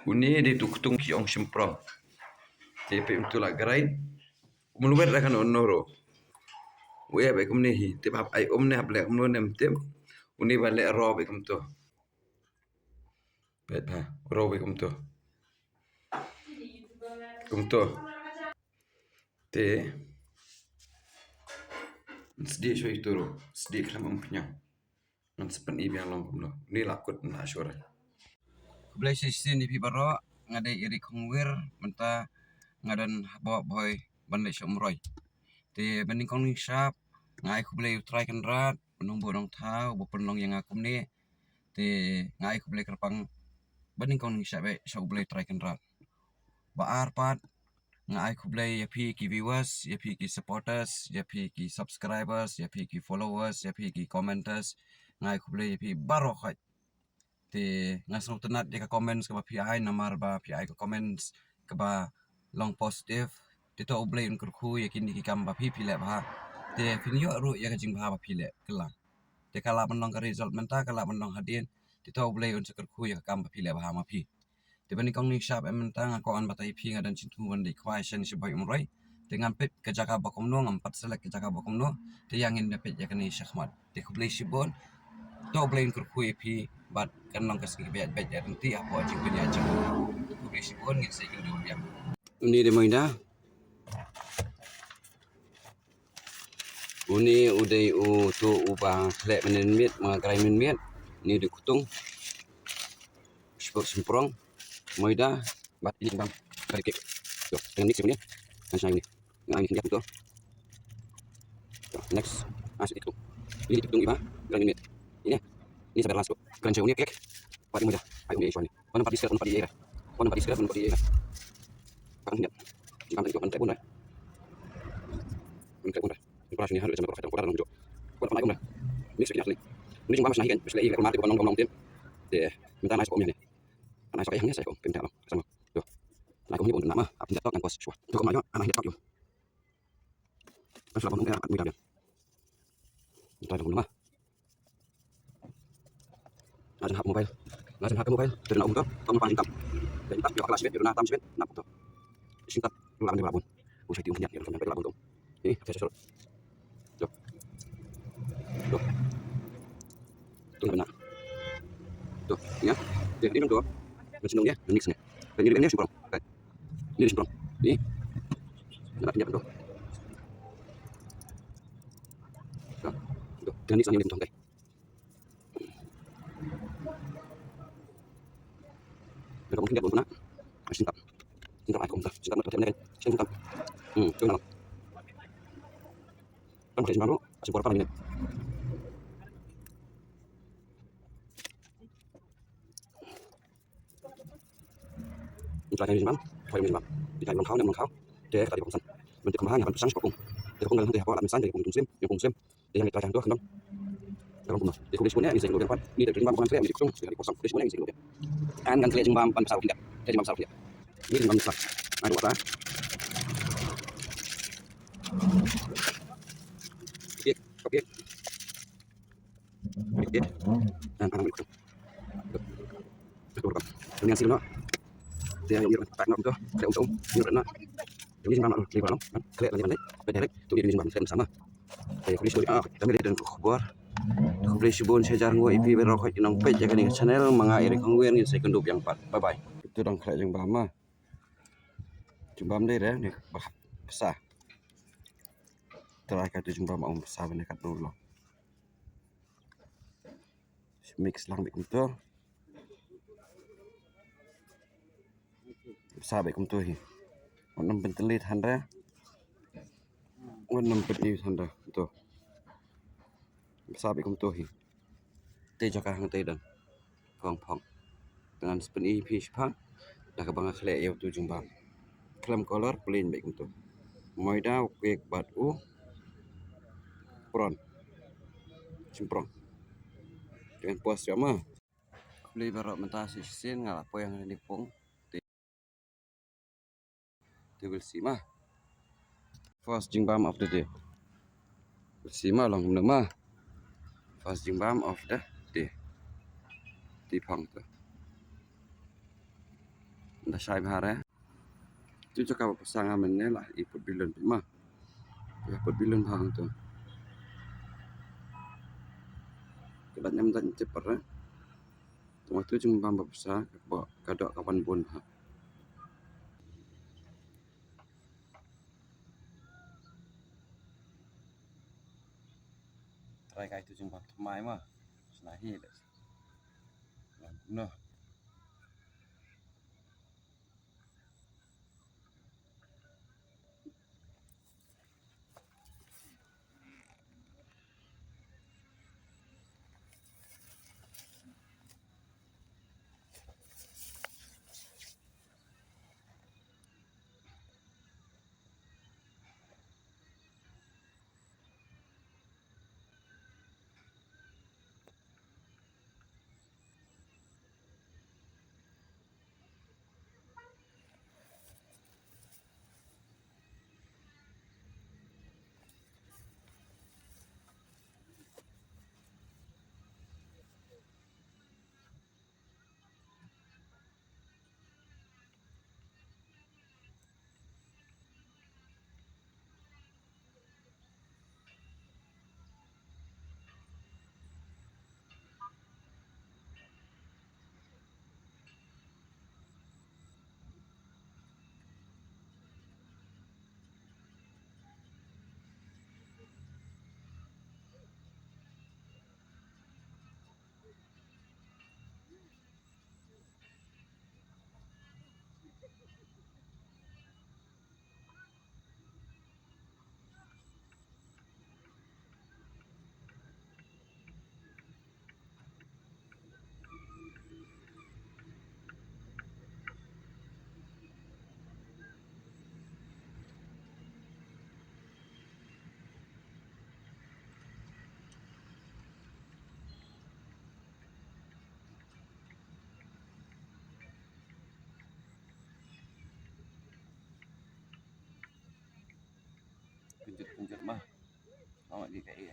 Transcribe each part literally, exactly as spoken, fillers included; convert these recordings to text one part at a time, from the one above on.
Une dei tu ktung ki ong shymprong. Te peit kumtu la grai. Mlwet ra kan onoro. Ue ba kumne hi. Te hap ai umne hap le kumno nem tem. Une ba le ro ba kumtu. Peit ba ro ba kumtu. Kumtu. Te. Sdi shoi turu. Sdi khlem um khñiang. Ngan sa pyni biang long kumno. Ni la kut na shura. Khublei shisien ïa phi baroh, nga dei Eric Khongwir, mynta nga don hapoh Bhoi ban leit sha Umroi. Te ba nyngkong nyngshap, nga ai khublei u Trai Kynrad, ba nongbuh nongthaw, ba pynlong ïa nga kumne. Te nga ai khublei kyrpang ba nyngkong nyngshap eh sha U Blei Trai Kynrad. Ba ar pat, nga ai khublei ïa phi ki viewers, ïa phi ki supporters, ïa phi ki subscribers, ïa phi ki followers, ïa phi ki commenters. Nga ai khublei ïa phi baroh khoit. Te nga sngewtynnat ïa ka comments kaba phi ai namar ba phi ai ka comments kaba long positive. Te to U Blei un kyrkhu ïa kine ki kam ba phi phi leh bha. Te phin ïoh ruh ïa ka jingbha ba phi leh kylla. Te ka lah ban long ka result mynta, ka lah ban long hadien. Te to U Blei un sa kyrkhu ïa ka kam ba phi leh bha ma phi. Te ba nyngkong nyngshap eh mynta nga kwah ban batai ïa phi nga don shyntur ban leit khwai shen sha Bhoi Umroi. Te ngam peit ka jaka ba kumno, ngam pat select ka jaka ba kumno. Te ïa ngin da peit ïa kane shakhmat. Te khublei shibun. To U Blei un kyrkhu ïa phi bad kan long ka sngi kaba ïaid beit ïaid ryntih hapoh jingpynïaid jingpynïaid. Khublei shibun, ngin sa ïakynduh biang. Une dei Moida. Une u dei uto uba khleh mynmiet, ma grai mynmiet. Une u dei ktung. Shipok shymprong. Moida. Bad ini bang. Kari kek. Yo, dengan mix ini. Kan shai ini. Nga ai ni khyndiat tu. Next. Ah, shu dei ktung. Ini dei ktung iba. Kren ini. Ini. Ini sampai last tu. Kren shai ini kek. Pat ini Moida. Ai ini shai ini. Mana pat di skret, mana pat di ira. Mana pat di skret, mana pat di ira. Pat khyndiat. Jingkam tadi tu, mana tak pun dah. Mana tak pun dah. Ini pula sini harus sama kau kata kau dah nunggu. Kau nak pernah ikut dah. Ini sekian ni. Ini jingkam masih naik kan. Masih lagi, aku mati, aku nong, nong, nong, tim. Deh. Minta naik sekolah ni. Anak saya yang ni saya kau. Pindah lah. Sama. Tu. Nah, aku ni pun nak mah. Apa tidak tahu kan kos. Shua. Tu kau nak anak dia tak yuk. Kan sudah bangun, eh, mudah dia. Entah dah bangun mah. Nga jan hap mobile. Nga jan hap ka mobile. Te da nang um to, tang pang jingtap. Jingtap, ïoh ka la shibit, ïoh na tam shibit, nang um to. Jingtap, ruh la ban dei ba la bun. U shai ti um khyndiat, ïoh na tam ba la bun to. Eh, sa sa sa. To. To. To nga bana. To, ïa. Te, ni nang to. Ngan shnong ïa, ngan mix ne. Te ni ni shimprong. Te. Ni shimprong. Ni. Ngan khyndiat to. To. To. Te ni sa ni to. Dah kau mungkin dia pun pernah. Singkat. Singkat aku minta. Singkat nak kena kan. Singkat. Hmm, tu nak. Kan pakai singkat dulu. Singkat apa ni? Minta kan singkat. Pakai singkat. Kita belum kau, belum kau. Dia kata dia pesan. Minta kembahan yang pesan sepuluh. Dia pun dalam dia apa nak pesan, dia pun muslim, dia pun muslim. Te ïa ngi trai tang to, khnang. Ka long kumno. Te khublei shibun ïa ngi sa ïakynduh biang pat. Ni te jingbam kong khleh, ni te kosong, te kosong. Khublei shibun ïa ngi sa ïakynduh biang. An kan khleh jingbam ban pynsaw khyndiat. Khleh jingbam pynsaw khyndiat. Ni jingbam pynsaw. Ai, dua ta. Piek, piek. Piek, piek. An, an, an, an. Ïa, ïa, ïa, tak, ngam to. Khleh um to. Ïa, na. Ïa, ni jingbam na, khleh ba long. Khleh la ni ban leh. Peit direct. Tu ïa ni jingbam, khleh sama. Te khublei shibun, ah, tang ïa don ka khubor. Khublei shibun, sha jar nguh ïa phi baroh ki nongpeit ïa kane ka channel, ma nga Eric Khongwir, ngin sa ïakynduh biang pat. Bye bye. Tu dang khleh jingbam ma. Jingbam dei re, ni ba psa. Trai ka tu jingbam um psa bane kat dulu. Mix lang beit kumto. Sa beit kumto hi. Wat nym pyntylli than re. Wat nym pyntylli than re. To. Sa beit kumto hi. Te jaka hangtei don. Phong phong. Te ngan sa pyni phi shaphang. Da kaba nga khleh ïa uto jingbam. Khlem color plain beit kumto. Moida u kek bad u prawn. Shimprong. Te ngan pause ïa ma. Khublei baroh mynta shisien nga la poi hangne pung. Te, te we'll see ma. First jingbam of the day. We'll see ma long kumno ma. First jingbam of the day. Te phong to. Da shai bha re. Tu jaka ba pasa nga mynne la i put bilun pima. Ya put bilun bha tu. Ka da nyam da nyam tip re. Tu ma tu jingbam ba pasa ka ba ka dok ka ban bun bha. Trai kai tu jingbam thymmai ma. Sna hi le. Noh. Kunjut kunjut mah. Awak di kai.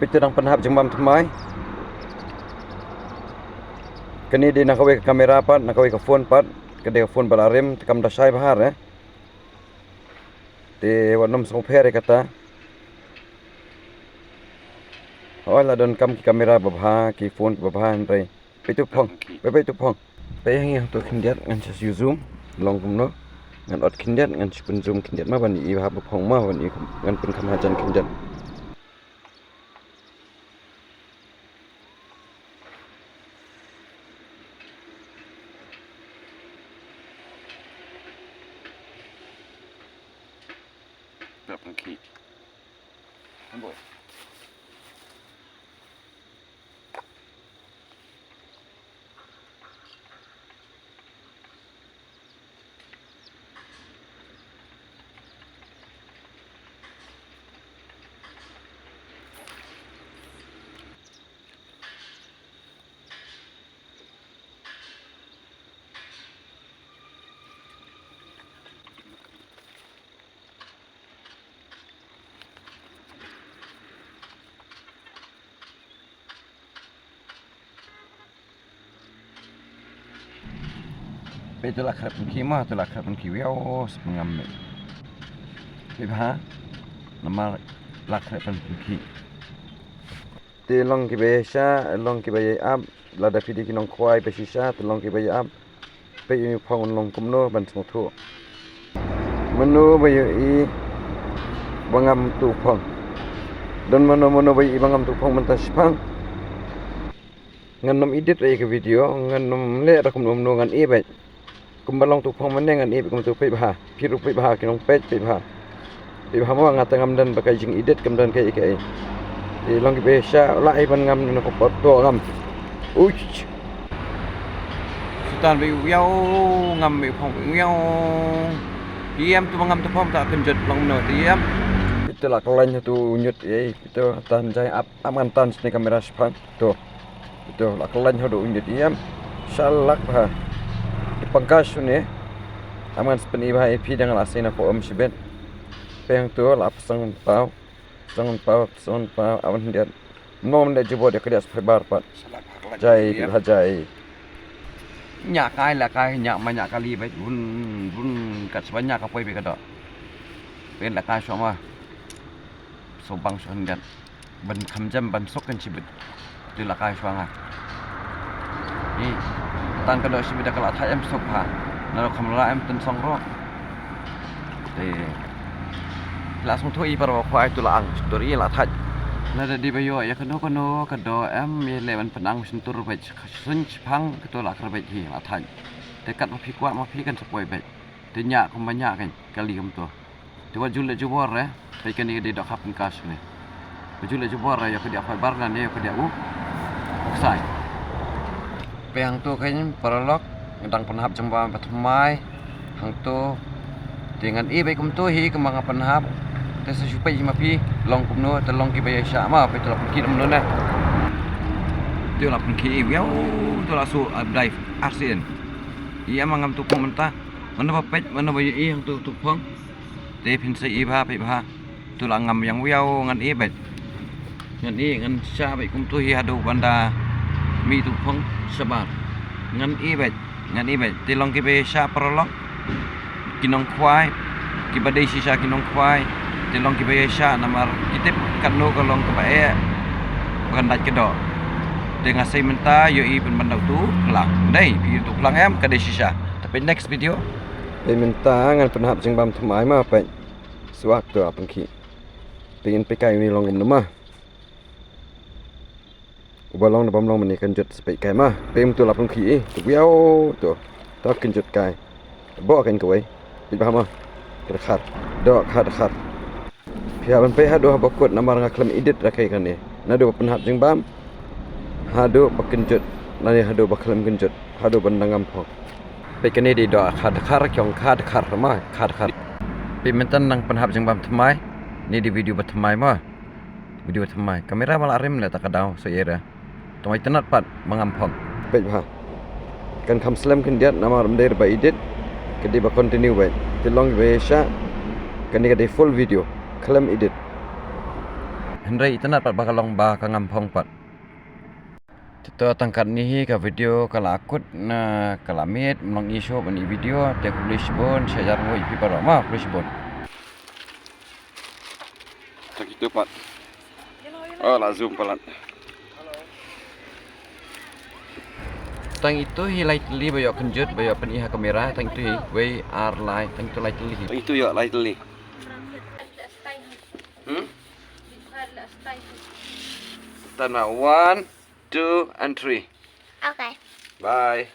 Peit te dang pynhap jingbam thymmai. Kane dei na kawei ka kamera pat, na kawei ka phone pat. Ka dei ka phone ba la rim, te kam da shai bha re. Te wat nym sngewpher ïa kata. Hooid la donkam ki kamera ba bha, ki phone ba bha hynrei. Peit tu phong, peit, peit tu phong. Peit hangne hangto khyndiat ngan sa shu zoom. Long kumno. Ngan ot khyndiat ngan shu pyn zoom khyndiat ma ban ïohi bha ba phong ma ban ïohi ngan pynkham hajan khyndiat. Dap pynkhih. Amboi. Peit tu la khrep pynkhih ma, tu la khrep pynkhih wiaw, sep ngam me. Peit bha, namar la khrep pynkhih. Te long kiba ïa sha, long kiba ïa ap, lada phi dei ki nongkhwai ba shisha, te long kiba ïa ap. Peit ïa u phong un long kumno ban sngewthuh. Mano ba ïohi ba ngam tu phong. Don mano mano ba ïohi ba ngam tu phong mynta shiphang. Ngan nym edit ïa ka video, ngan nym leh da kumno kumno ngan ïa beit. Kumba long tu phong mynne ngan ïa beit kumtu peit bha. Phi ruh peit bha ki nongpeit peit bha. Peit bha mo nga te ngam don ba ka jing edit kam don kaei kaei. Te long kiba sha la ai ban ngam na ko por to ngam. Uch. Sutan ba ïa ngam ba phong ba ïa. Ïam tu ba ngam tu phong ta kynjut long no te ïam. Peit tu la ka lain tu ñiut ei peit tu tan jai ap ap ngan tan sini kamera shiphang. Tu. Peit tu la ka lain haduh u ñiut ïam. Shalak bha. Ki pangkas une. Ap ngan sa pyn-i bha ïa phi dang la sini na ko um shibit. Peit tu la psang paw. Psang paw, psang paw, awan hyndiat. Mno mynta jubor ïa ka diah sphai bar pat. Jai, peit bha jai. Ñiah kai la kai, ñiah ma ñiah kali beit, bun, bun, kat sba ñiah ka poi beit ka doh. Peit la kai shuwa ma. Sngewbang shuwa hyndiat. Ban kham jam ban suk kan shibit. Te la kai shuwa nga. Hi. Tang ka doh shibit da ka la thait em suk ha. Na doh kham la em tyn song ruh. Te. La sngewthuh i para ba khwai tu la ang. Dur i la thait. Lada dei ba ïoh ïa kano kano ka doh em ïa leh ban pynang syntur beit. Syn shipang ka tu la kar beit hi la thait. Te kat ma phi kwah ma phi kan sa poi beit. Te ñiah kumba ñiah kan kali kumto. Te wat ju leh jubor re, peit kane ka dei dohkha pynkas ne. Wat ju leh jubor re, ïoh ka diah fiber lane ïoh ka diah u. Ksai. Peit hangto kan paralok, nga dang pynhap jingbam ba thymmai. Hangto. Te ngan ïoh beit kumto hi kumba nga pynhap. Te sa shu peit ma phi, long kumno, te long kiba ïaishah ma, peit tu la pynkhih kumno ne. Tu la pynkhih ïa, tu la su dive, arsin. Ïa ma ngam tu pynmynta. Mano ba peit, mano ba ïohi hangto tu phong. Te phin sa i bha, peit bha. Tu la ngam ïang wiaw ngan i beit. Ngan i, ngan sha beit kumto hi haduh ban da mih tu phong shabar. Ngan i beit, ngan i beit. Te long kiba sha paralok. Ki nongkhwai, kiba dei shisha ki nongkhwai. Te long kiba sha namar ki tip katno ka long kaba eh. Ba kan dait ka doh. Te nga sei mynta ïohi pynban da utu khlang. Dei, phi utu khlang em, ka dei shisha. Te peit next video. Peit mynta ngan pynhap jingbam thymmai ma peit. Suak tu la pynkhih. Peit ngin peit kai uni long kumno ma. Uba long da bym long mane kan jot sa peit kai ma. Peit mynta la pynkhih i. Tu wiaw tu. Ta kan jot kai. Bo kan kawei. Peit bha ma. Ka dkhar. Dohkha dkhar. Phi hap ban peit haduh haba kut namar nga khlem edit rakei kane. Naduh ba pynhap jingbam. Haduh ba kynjut. Lane haduh ba khlem kynjut. Haduh ban da ngam phong. Peit kane dei dohkha dkhar, kyong kha dkhar ma, kha dkhar. Peit mynta nang pynhap jingbam thymmai. Ni dei video ba thymmai ma. Video thymmai. Kamera ba la rim leh ta ka daw, so ïa ra. Tang ai tynat pat ba ngam phong. Peit bha. Kan kham slem khyndiat namar ym dei ba edit. Ka dei ba continue beit. Te long ba sha. Kane ka dei full video. Khlem edit. Hynrei itynnad pat ba ka long ba ka ngam phong pat. Te to tang katne hi ka video ka la kut, na ka la miet, ym long issue ban i video, te khublei shibun, sha jar nguh ïa phi baroh ma, khublei shibun. Tang itu pat. Oh, la zoom palat. Tang itu hi lai tylli ba ïoh kynjut, ba ïoh pyni ha kamera, tang itu hi, wei ar lai, tang itu lai tylli hi. Tang itu ïoh lai tylli. Hmm? Tang na one, two, and three. Okay. Bye.